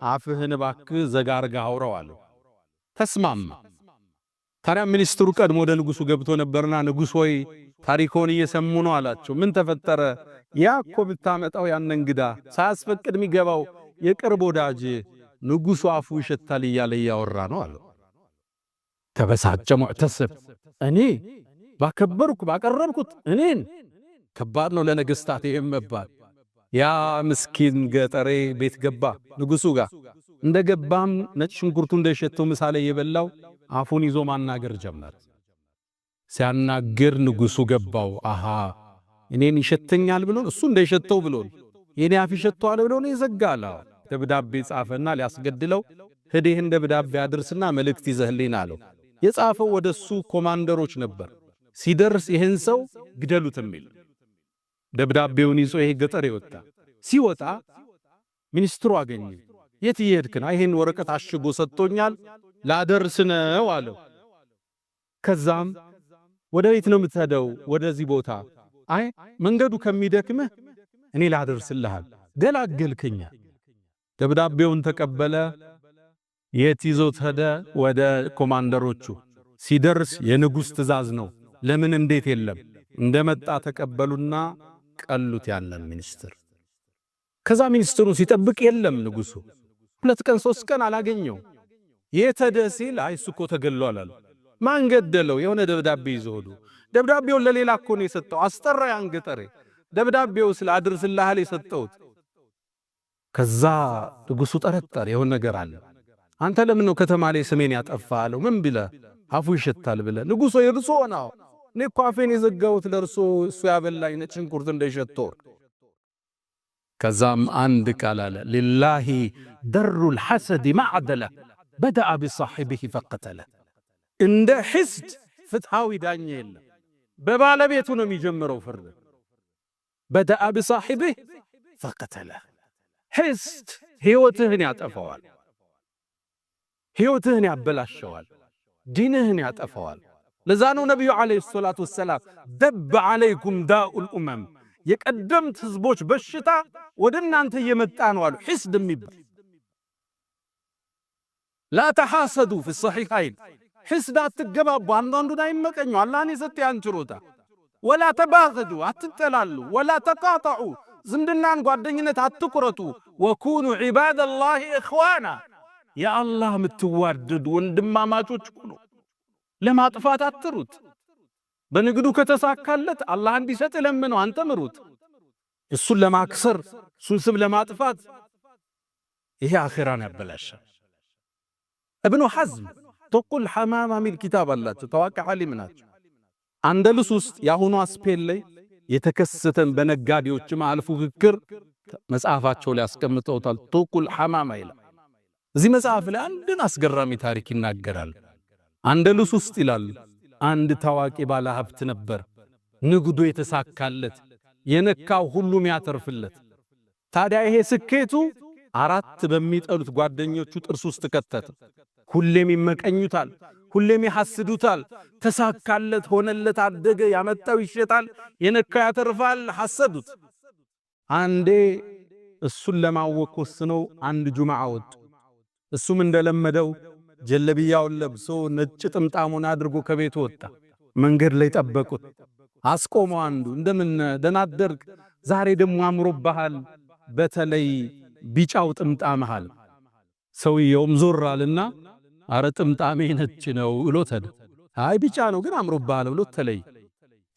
አፍህን እባክህ ዘጋ አርገህ አውራው አለው። ተስማማ። ታዲያ ሚኒስትሩ ቀድሞ ወደ ንጉሱ ገብቶ ነበርና ንጉሥ ሆይ ታሪኮን እየሰሙ ነው አላቸው። ምን ተፈጠረ? ያ እኮ ብታመጣው ያን እንግዳ ሳያስፈቅድ የሚገባው የቅርብ ወዳጅ ንጉሱ አፉ ይሸታል እያለ እያወራ ነው አለው። ተበሳጨ ሙዕተስብ። እኔ ባከበርኩ ባቀረብኩት እኔን ከባድ ነው ለነገስታት ይሄም መባል። ያ ምስኪን ገጠሬ ቤት ገባ ንጉሱ ጋር። እንደገባም ነጭ ሽንኩርቱ እንደሸተው ምሳሌ የበላው አፉን ይዞ ማናገር ጀመረ። ሲያናግር ንጉሱ ገባው። አሃ እኔን ይሸተኛል ብሎ እሱ እንደሸተው ብሎ የኔ አፍ ይሸተዋል ብሎ ነው ይዘጋል። ደብዳቤ ጻፈና ሊያስገድለው ሂድ ይህን ደብዳቤ አድርስና መልእክት ይዘህልኝ አለው። የጻፈው ወደሱ ኮማንደሮች ነበር። ሲደርስ ይህን ሰው ግደሉት የሚል ደብዳቤውን ይዞ ይሄ ገጠር ይወጣ። ሲወጣ ሚኒስትሩ አገኘ። የት እየሄድክ ነው? ይሄን ወረቀት አሽጎ ሰጥቶኛል ላደርስ ነው አለው። ከዛም ወደ ቤት ነው የምትሄደው? ወደዚህ ቦታ። አይ መንገዱ ከሚደክምህ እኔ ላደርስልሃል፣ ገላገልከኛ። ደብዳቤውን ተቀበለ። የት ይዞት ሄደ? ወደ ኮማንደሮቹ። ሲደርስ የንጉሥ ትእዛዝ ነው፣ ለምን እንዴት የለም። እንደመጣ ተቀበሉና ቀሉት ያለን ሚኒስትር። ከዛ ሚኒስትሩን ሲጠብቅ የለም ንጉሱ። 2 ቀን 3 ቀን አላገኘው። የት ሄደ ሲል አይ እሱ እኮ ተገሏል አሉ። ማን ገደለው? የሆነ ደብዳቤ ይዞ ሄዱ። ደብዳቤውን ለሌላ እኮ ነው የሰጠው። አስጠራ ያን ገጠሬ። ደብዳቤው ስለ አድርስልሃል የሰጠውት። ከዛ ንጉሱ ጠረጠረ፣ የሆነ ነገር አለ። አንተ ለምን ነው ከተማ ላይ ስሜን ያጠፋ አለው። ምን ብለህ? አፉ ይሸታል ብለህ። ንጉሱ የርሶ ነው፣ እኔ እኮ አፌን የዘጋሁት ለርሶ እሱ ያበላኝ ነጭ ሽንኩርት እንዳይሸተው። ከዛም አንድ ቃል አለ፣ ሊላሂ ደሩል ሐሰድ ማዕደለ በደአ ቢሳሒቢሂ ፈቀተለ። እንደ ሒስድ ፍትሃዊ ዳኛ የለም። በባለቤቱ ነው የሚጀምረው ፍርድ። በደአ ቢሳሒቢሂ ፈቀተለ። ሒስድ ሕይወትህን ያጠፋዋል፣ ሕይወትህን ያበላሸዋል፣ ዲንህን ያጠፋዋል። ለዛ ነው ነቢዩ ዓለይሂ ሰላቱ ወሰላም ደብ ዓለይኩም ዳኡል ኡመም፣ የቀደምት ህዝቦች በሽታ ወደ እናንተ እየመጣ ነው አሉ። ሒስድ የሚባል ላ ተሐሰዱ ፊ ሰሒሐይን፣ ሒስድ አትገባቡ፣ አንዳንዱን አይመቀኙ፣ አላህን የሰጠ ያን ችሮታ። ወላ ተባገዱ፣ አትጠላሉ። ወላ ተቃጠዑ፣ ዝምድናን ጓደኝነት አትቁረጡ። ወኩኑ ዒባደላሂ እኽዋና፣ የአላህ የምትዋደዱ ወንድማማቾች ሁኑ። ለማጥፋት አትሩት። በንግዱ ከተሳካለት አላህ እንዲሰጥ ለምነው፣ አንተ ምሩት። እሱን ለማክሰር እሱን ስም ለማጥፋት ይሄ አኺራን ያበላሻል። እብኑ ሐዝም ጡቁል ሐማማ ሚል ኪታብ አላቸው፣ ታዋቂ ዓሊም ናቸው። አንደሉስ ውስጥ የአሁኗ ስፔን ላይ የተከሰተን በነጋዴዎች መሃል ፉክክር መጽሐፋቸው ላይ አስቀምጠውታል። ጡቁል ሐማማ ይላል። እዚህ መጽሐፍ ላይ አንድን አስገራሚ ታሪክ ይናገራል። አንደሉስ ውስጥ ይላል አንድ ታዋቂ ባለ ሀብት ነበር። ንግዱ የተሳካለት የነካው ሁሉም ያተርፍለት። ታዲያ ይሄ ስኬቱ 4 በሚጠሉት ጓደኞቹ ጥርስ ውስጥ ከተተ። ሁሌም ይመቀኙታል፣ ሁሌም ይሐስዱታል። ተሳካለት፣ ሆነለት፣ አደገ፣ ያመጣው ይሸጣል፣ የነካው ያተርፋል፣ ሐሰዱት። አንዴ እሱን ለማወቅ ወስነው አንድ ጁምዓ ወጡ። እሱም እንደለመደው ጀለቢያውን ለብሶ ነጭ ጥምጣሙን አድርጎ ከቤቱ ወጣ። መንገድ ላይ ጠበቁት። አስቆመው አንዱ፣ እንደምን ደህና አደርክ? ዛሬ ደግሞ አምሮብሃል፣ በተለይ ቢጫው ጥምጣምህ አለ። ሰውየውም ዞር አለና አረ ጥምጣሜ ነጭ ነው ብሎ ተደ አይ ቢጫ ነው ግን አምሮብሃል ብሎ ተለይ።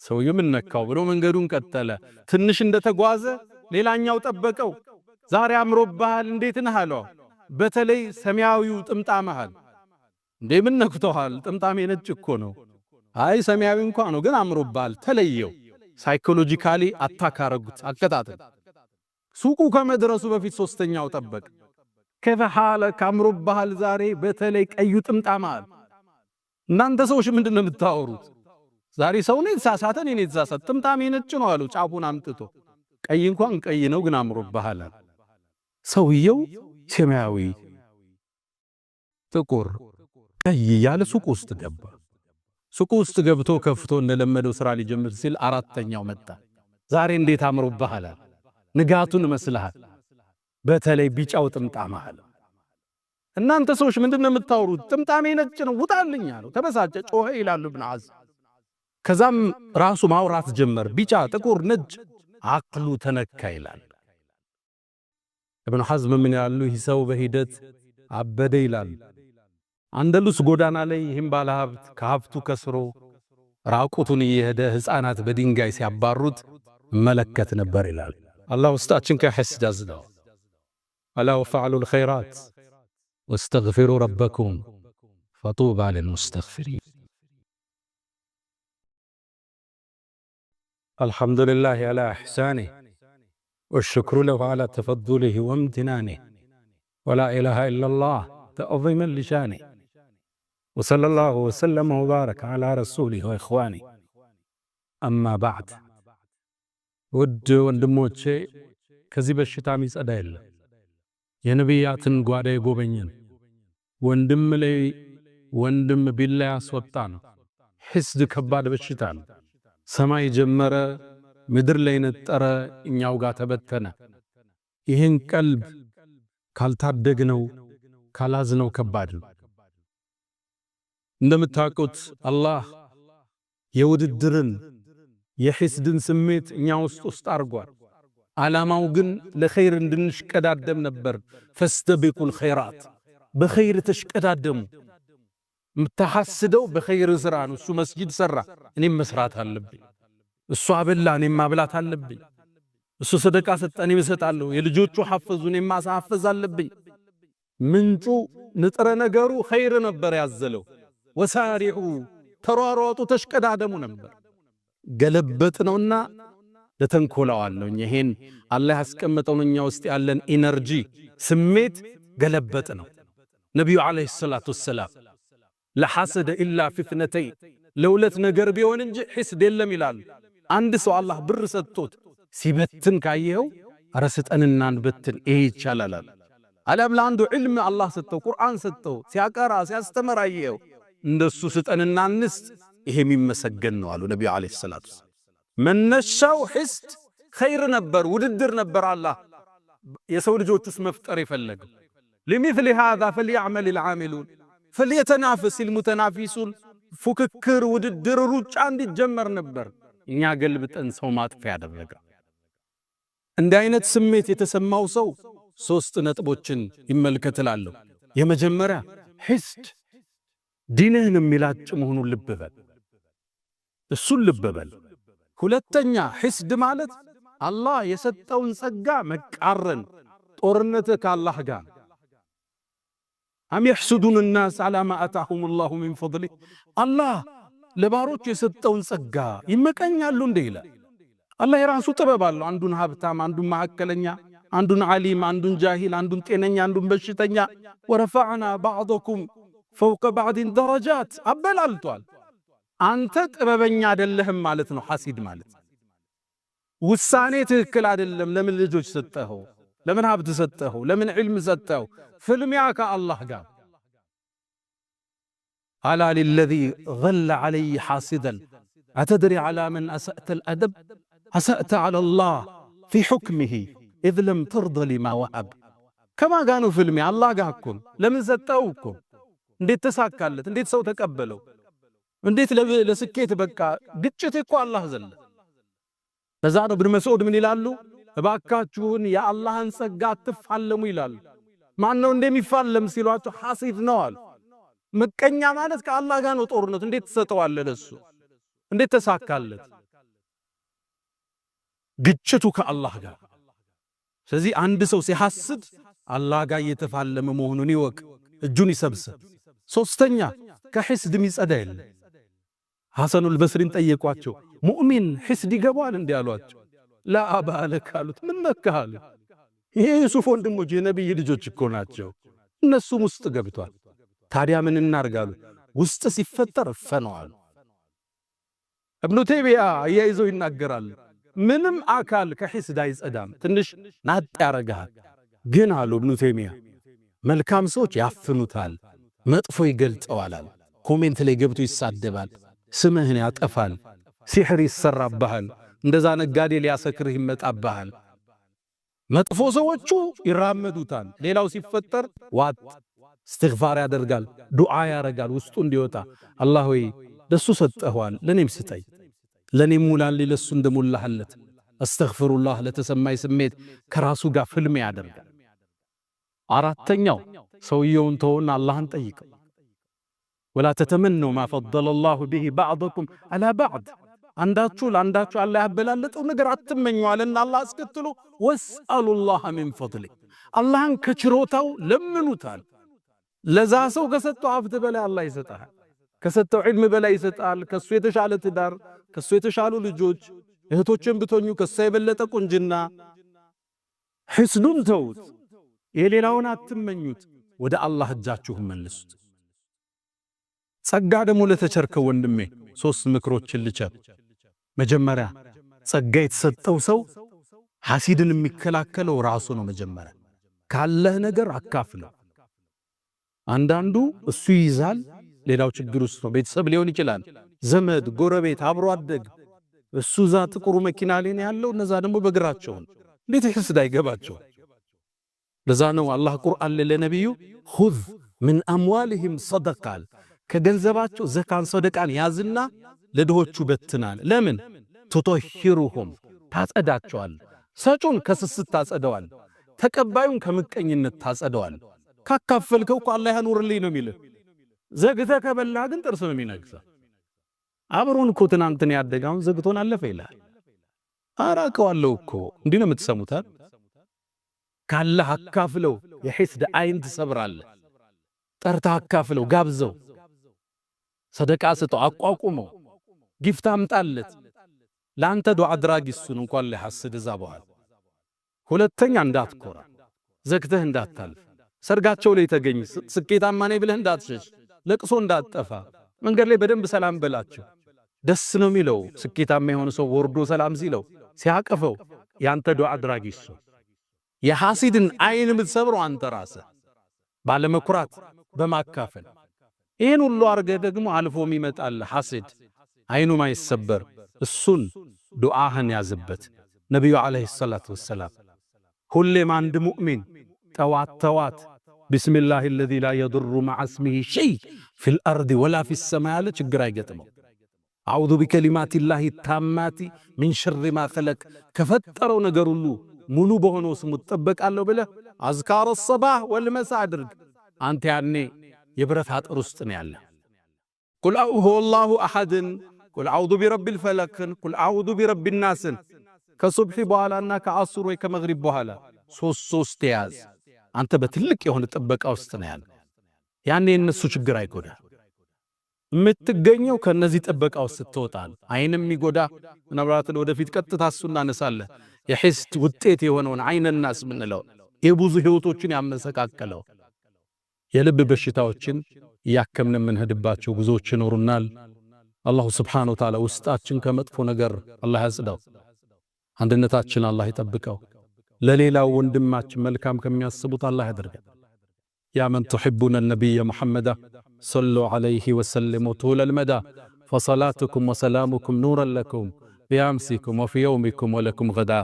ሰውየው ምን ነካው ብሎ መንገዱን ቀጠለ። ትንሽ እንደተጓዘ ሌላኛው ጠበቀው። ዛሬ አምሮብሃል እንዴት ነህ አለው። በተለይ ሰማያዊው ጥምጣምህ አለ። እንዴ ምን ነክቶሃል? ጥምጣሜ ነጭ እኮ ነው። አይ ሰማያዊ እንኳን ነው ግን አምሮብሃል። ተለየው። Psychologically attack አረጉት፣ አቀጣጠል። ሱቁ ከመድረሱ በፊት ሶስተኛው ጠበቀ። كيف حالك አምሮብሃል ዛሬ በተለይ ቀዩ ጥምጣምህ አለ። እናንተ ሰዎች ምንድነው የምታወሩት? ዛሬ ሰው ነው የተሳሳተ፣ እኔ ነኝ የተሳሳተ። ጥምጣሜ ነጭ ነው አሉ። ጫፉን አምጥቶ ቀይ እንኳን ቀይ ነው ግን አምሮብሃል አለ። ሰውየው ሰማያዊ፣ ጥቁር፣ ቀይ እያለ ሱቅ ውስጥ ገባ። ሱቁ ውስጥ ገብቶ ከፍቶ እንደለመደው ስራ ሊጀምር ሲል አራተኛው መጣ። ዛሬ እንዴት አምሮብሃል አለ። ንጋቱን መስልሃል፣ በተለይ ቢጫው ጥምጣምህ አለ። እናንተ ሰዎች ምንድነው የምታወሩት? ጥምጣሜ ነጭ ነው ውጣልኝ አለው። ተበሳጨ፣ ጮኸ ይላሉ ኢብኑ ሐዝም። ከዛም ራሱ ማውራት ጀመር። ቢጫ፣ ጥቁር፣ ነጭ አቅሉ ተነካ ይላል። ኢብኑ ሐዝም ምን ያሉ ይህ ሰው በሂደት አበደ ይላል። አንደሉስ ጎዳና ላይ ይህም ባለሀብት ከሀብቱ ከስሮ ራቁቱን እየሄደ ሕፃናት በድንጋይ ሲያባሩት መለከት ነበር ይላል። አላህ ውስጣችን ከሐስድ አዝነው። ألا وفعلوا الخيرات واستغفروا ربكم فطوبى للمستغفرين። الحمد لله على إحسانه والشكر له على تفضله وامتنانه ولا إله إلا الله تعظيما لشانه وصلى الله وسلم وبارك على رسوله وإخوانه أما بعد። ውድ ወንድሞቼ ከዚህ በሽታ የሚጸዳ የለም። የነቢያትን ጓዳ የጎበኘን ወንድም ላይ ወንድም ቢላ ያስወጣ ነው። ሐስድ ከባድ በሽታ ነው። ሰማይ ጀመረ፣ ምድር ላይ ነጠረ፣ እኛው ጋር ተበተነ። ይህን ቀልብ ካልታደግነው ካላዝነው ከባድ ነው። እንደምታውቁት አላህ የውድድርን የሐስድን ስሜት እኛ ውስጥ አርጓል። ዓላማው ግን ለኸይር እንድንሽቀዳደም ነበር። ፈስተቢቁል ኸይራት፣ በኸይር ተሽቀዳደሙ። የምታሐስደው በኸይር ስራ ነው። እሱ መስጂድ ሰራ፣ እኔም መስራት አለብኝ። እሱ አበላ፣ እኔም ማብላት አለብኝ። እሱ ሰደቃ ሰጠ፣ እኔም እሰጣለሁ። የልጆቹ ሐፈዙ፣ እኔም ማሳፈዝ አለብኝ። ምንጩ ንጥረ ነገሩ ኸይር ነበር ያዘለው። ወሳሪዑ ተሯሯጡ፣ ተሽቀዳደሙ ነበር። ገለበጥ ነውና ለተንኮላው አለው። ይሄን አላህ ያስቀመጠውን እኛ ውስጥ ያለን energy ስሜት ገለበጥ ነው። ነብዩ عليه الصلاة والسلام لا حسد إلا في اثنتين፣ ለሁለት ነገር ቢሆን እንጂ ሐስድ የለም ይላሉ። አንድ ሰው አላህ ብር ሰጥቶት ሲበትን ካየኸው ኧረ ስጠንና እንበትን ይሄ ይቻላል አለ። አለም ለአንዱ ዕልም አላህ ሰጠው፣ ቁርአን ሰጠው፣ ሲያቀራ ሲያስተምር አየኸው፣ እንደሱ ስጠንና እንስጥ፣ ይሄ የሚመሰገን ነው አሉ ነብዩ عليه الصلاة والسلام። መነሻው ሐስድ ኸይር ነበር፣ ውድድር ነበር። አላህ የሰው ልጆች ውስጥ መፍጠር የፈለገው لمثل هذا فليعمل العاملون فليتنافس المتنافسون፣ ፉክክር፣ ውድድር፣ ሩጫ እንዲጀመር ነበር። እኛ ገልብጠን ሰው ማጥፊያ ያደረገ። እንዲህ አይነት ስሜት የተሰማው ሰው ሶስት ነጥቦችን ይመልከትላለሁ። የመጀመሪያ ሐስድ ዲንህን የሚላጭ መሆኑን ልብ በል፣ እሱን ልብ በል። ሁለተኛ ሐስድ ማለት አላህ የሰጠውን ጸጋ መቃረን፣ ጦርነት ከአላህ ጋር። أم يحسدون الناس على ما آتاهم الله من فضله፣ አላህ ለባሮቹ የሰጠውን ጸጋ ይመቀኛሉ እንዴ ይላል። አላህ የራሱ ጥበብ አለው። አንዱን ሀብታም፣ አንዱን መካከለኛ፣ አንዱን ዓሊም፣ አንዱን ጃሂል፣ አንዱን ጤነኛ፣ አንዱን በሽተኛ። ورفعنا بعضكم فوق بعض درجات አበላልጧል። አንተ ጥበበኛ አይደለህም ማለት ነው ሐሲድ ማለት። ውሳኔ ትክክል አይደለም። ለምን ልጆች ሰጠኸው? ለምን ሀብት ሰጠኸው? ለምን ዕልም ሰጠኸው? ፍልሚያ ከአላህ ጋር። ألا للذي ظل علي حاسدا أتدري على من أسأت الأدب أسأت على الله في حكمه إذ لم ترض لما وهب። ከማን ጋር ነው ፍልሚያ? አላህ ጋር እኮ ነው። ለምን ሰጠው እኮ? እንዴት ተሳካለት? እንዴት ሰው ተቀበለው? እንዴት ለስኬት በቃ? ግጭት እኮ አላህ ዘለ። ለዛ ነው ኢብኑ መስዑድ ምን ይላሉ? እባካችሁን የአላህን ጸጋ አትፋለሙ ይላሉ። ማን ነው እንደሚፋለም ሲሏቸው ሐሲድ ነው አሉ። ምቀኛ ማለት ከአላህ ጋር ነው ጦርነቱ። እንዴት ትሰጠዋለህ ለሱ? እንዴት ተሳካለት? ግጭቱ ከአላህ ጋር። ስለዚህ አንድ ሰው ሲሐስድ አላህ ጋር እየተፋለመ መሆኑን ይወቅ፣ እጁን ይሰብስብ። ሶስተኛ ከሐስድ የሚጸዳ የለም። ሐሰኑል በስሪን ጠየቋቸው። ሙእሚን ሐስድ ይገባዋል እንዲህ አሏቸው። لا أبا لك አሉት። ምን ነካህ አሉ። ይሄ ዩሱፍ ወንድሞች የነብይ ልጆች እኮ ናቸው። እነሱም ውስጥ ገብቷል። ታዲያ ምን እናርጋሉ? ውስጥ ሲፈጠር እፈነዋል። እብኑ ተይሚያ አያይዘው ይናገራል። ምንም አካል ከሐስድ አይጸዳም፣ ትንሽ ናጥ ያረጋል። ግን አሉ እብኑ ተይሚያ መልካም ሰዎች ያፍኑታል፣ መጥፎ ይገልጠዋል። Comment ላይ ገብቶ ይሳደባል፣ ስምህን ያጠፋል፣ ሲሕር ይሰራብሃል፣ እንደዛ ነጋዴ ሊያሰክርህ ይመጣብሃል። መጥፎ ሰዎቹ ይራመዱታል። ሌላው ሲፈጠር ዋጥ እስትግፋር ያደርጋል፣ ዱዓ ያረጋል፣ ውስጡ እንዲወጣ አላህ ሆይ ለሱ ሰጠኸዋል፣ ለኔም ስጠኝ፣ ለኔም ሙላልኝ፣ ለሱ እንደሞላህለት። أستغفر الله ለተሰማኝ ስሜት ከራሱ ጋር ፍልም ያደርጋል። አራተኛው ሰውየውን ተውና አላህን ጠይቀው። ولا تتمنوا ما فضل الله به بعضكم على بعض፣ አንዳችሁ ለአንዳችሁ አላህ ያበላለጠው ነገር አትመኙ አለና አላህ አስከትሎ واسألوا الله من فضله፣ አላህን ከችሮታው ለምኑታል። ለዛ ሰው ከሰጠው ሀብት በላይ አላህ ይሰጣል። ከሰጠው ዒልም በላይ ይሰጣል። ከሱ የተሻለ ትዳር፣ ከሱ የተሻሉ ልጆች፣ እህቶችን ብትሆኙ ከሱ የበለጠ ቁንጅና። ሐስዱን ተውት፣ የሌላውን አትመኙት፣ ወደ አላህ እጃችሁን መልሱት። ጸጋ ደግሞ ለተቸርከው ወንድሜ ሶስት ምክሮችን ልቸር። መጀመሪያ ጸጋ የተሰጠው ሰው ሐሲድን የሚከላከለው ራሱ ነው። መጀመሪያ ካለህ ነገር አካፍለው። አንዳንዱ እሱ ይይዛል፣ ሌላው ችግር ውስጥ ነው። ቤተሰብ ሊሆን ይችላል፣ ዘመድ፣ ጎረቤት፣ አብሮ አደግ። እሱ እዛ ጥቁሩ መኪና ላይ ነው ያለው፣ እነዛ ደግሞ በእግራቸው። እንዴት ሐስድ አይገባቸው? ለዛ ነው አላህ ቁርአን ላይ ለነቢዩ خذ من أموالهم صدقة፣ ከገንዘባቸው ዘካን ሰደቃን ያዝና ለድሆቹ በትናል። ለምን? تطهرهم ታጸዳቸዋል። ሰጩን ከስስት ታጸደዋል፣ ተቀባዩን ከምቀኝነት ታጸደዋል። ካካፈልከው እኮ አላህ ያኑርልኝ ነው የሚልህ። ዘግተህ ከበላህ ግን ጥርስ ነው የሚነግሰው። አብሮን እኮ ትናንትን ያደጋውን ዘግቶን አለፈ ይላል። አራቀዋለሁ እኮ እንዲህ ነው የምትሰሙት። ካለህ አካፍለው፣ የሐስድ አይን ትሰብራለህ። ጠርተህ አካፍለው፣ ጋብዘው፣ ሰደቃ ስጠው፣ አቋቁመው፣ gift አምጣለት። ለአንተ ዱዓ አድራጊ እሱን እንኳን ሊሐስድ እዛ በኋላ። ሁለተኛ እንዳትኮራ፣ ዘግተህ እንዳታልፍ፣ ሰርጋቸው ላይ ተገኝ፣ ስኬታማ ነኝ ብለህ እንዳትሸሽ፣ ለቅሶ እንዳትጠፋ፣ መንገድ ላይ በደንብ ሰላም በላቸው። ደስ ነው የሚለው ስኬታማ የሆነ ሰው ወርዶ ሰላም ሲለው ሲያቅፈው፣ ያንተ ዱዓ አድራጊ እሱ። የሐሲድን አይን የምትሰብረው አንተ ራስህ ባለመኩራት በማካፈል። ይህን ሁሉ አድርገህ ደግሞ አልፎ የሚመጣል ሐሲድ አይኑ ማይሰበር እሱን ዱዓህን ያዝበት። ነቢዩ عليه الصلاة والسلام ሁሌም አንድ ሙእሚን ጠዋት ጠዋት بسم الله الذي لا يضر مع اسمه شيء في الأرض ولا في السماء ያለ ችግር አይገጥመው። أعوذ بكلمات الله التامات من شر ما خلق፣ ከፈጠረው ነገር ሁሉ ሙሉ በሆነው ስሙ እጠበቃለሁ ብለህ أذكار الصباح والمساء አድርግ። አንተ ያኔ የብረት አጥር ውስጥ ነው ያለ። قل هو الله أحد ን፣ قل أعوذ برب الفلق ን፣ قل أعوذ برب الناس ን ከሱብሒ በኋላና ከዐሱር ወይ ከመግሪብ በኋላ ሶስት ሶስት ያዝ። አንተ በትልቅ የሆነ ጥበቃ ውስጥ ነው ያለ። ያኔ የእነሱ ችግር አይጎዳ። የምትገኘው ከነዚህ ጥበቃ ውስጥ ስትወጣ አይንም የሚጎዳ ምናልባት ወደፊት ቀጥታ እሱ እናነሳለን። የሐስድ ውጤት የሆነውን عين الناس ምንለው የብዙ ህይወቶችን ያመሰቃቀለው የልብ በሽታዎችን እያከምን የምንሄድባቸው ጉዞዎች ይኖሩናል። الله سبحانه وتعالى ውስጣችን ከመጥፎ ነገር አላህ ያጽዳው። አንድነታችን አላህ ይጠብቀው። ለሌላው ወንድማችን መልካም ከሚያስቡት አላህ ያደርገን። يا من تحبون النبي محمدا صلوا عليه وسلموا طول المدى فصلاتكم وسلامكم نورا لكم بأمسكم وفي يومكم ولكم غدا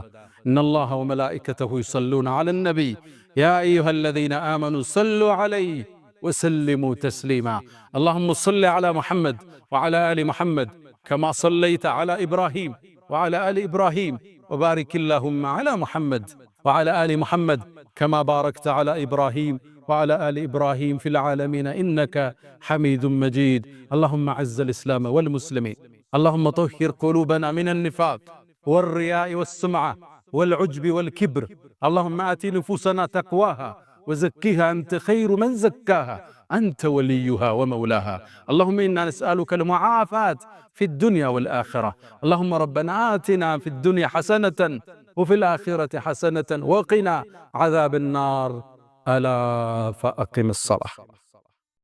إن الله وملائكته يصلون على النبي يا أيها الذين آمنوا صلوا عليه وسلموا تسليما اللهم صل على محمد وعلى آل محمد كما صليت على إبراهيم وعلى آل إبراهيم، وبارك اللهم على محمد وعلى آل محمد كما باركت على إبراهيم وعلى آل إبراهيم في العالمين إنك حميد مجيد. اللهم أعز الإسلام والمسلمين. اللهم طهر قلوبنا من النفاق والرياء والسمعة والعجب والكبر. اللهم آت نفوسنا تقواها وزكها أنت خير من زكاها، أنت وليها ومولاها. اللهم إنا نسألك المعافاة في الدنيا والآخرة. اللهم ربنا آتنا في الدنيا حسنة وفي الآخرة حسنة وقنا عذاب النار. ألا فأقم الصلاة.